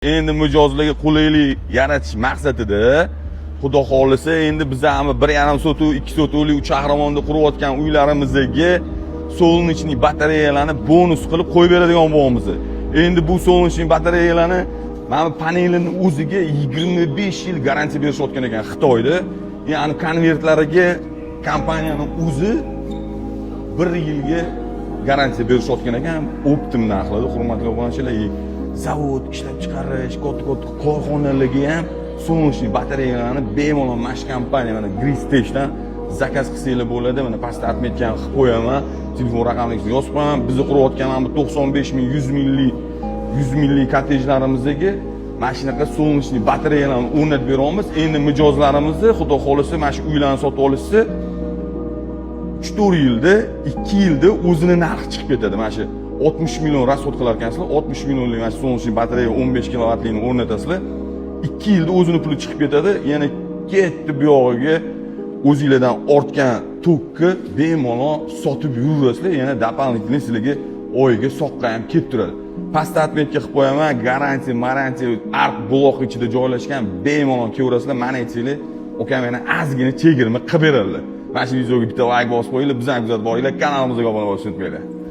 Endi mijozlarga qulaylik yaratish maqsadida, xudo xohlasa, endi biza ham 1,5 sotuv, 2 sotuvli Uch Qahramonda qurayotgan uylarimizga солнечный batareyalarni bonus qilib qo'yib beradigan bo'lyapmiz. Endi bu солнечный batareyalarni mana bu panelini o'ziga 25 yil garantiya berishayotgan ekan Xitoyda. Ya'ni konvertlariga kompaniyani o'zi 1 yilga garantiya berishayotgan ekan оптом narxlarda, hurmatli obunachilar. И zavod, ishlab chiqarish, katta katta korxonalarga ham солнечный batareyalarni bemalol mana shu kompaniya, mana Gristechdan zakaz qilsanglar bo'ladi. Mana pastda отметка ni qilib qo'yaman, telefon raqamini yozib qo'yaman. Bizni qurayotgan mana bu 95 ming, 100 minglik, 100 minglik kottejlarimizga mana shunaqa солнечный batareyalarni o'rnatib beryapmiz. Endi mijozlarimizni, xudo xohlasa, mana shu uylarni sotib olishsa, 3-4 yilda, 2 yilda o'zini narxi chiqib ketadi. Mana shu 60 million расход qilar ekansizlar, 60 millionlik mana shu солнечный batareya 15 kilovatlikni o'rnatasizlar, 2 yilda o'zini puli chiqib ketadi. Yana ketdi, bu yog'iga o'zinglardan ortgan tokki bemalol sotib yuraverasizlar. Yana дополнительный sizlarga oyiga soqqa ham kelib turadi. Pastda отметка qilib qo'yaman. Garantiya marantiya Ark buloq ichida joylashgan, bemalol kelaverasizlar. Mana aytsanglar, ukam yana ozgina chegirma qilib beradilar. Mana shu videoga bitta layk bosib qo'yinglar, bizani kuzatib boringlar, kanalimizga obuna bo'lishni unutmanglar.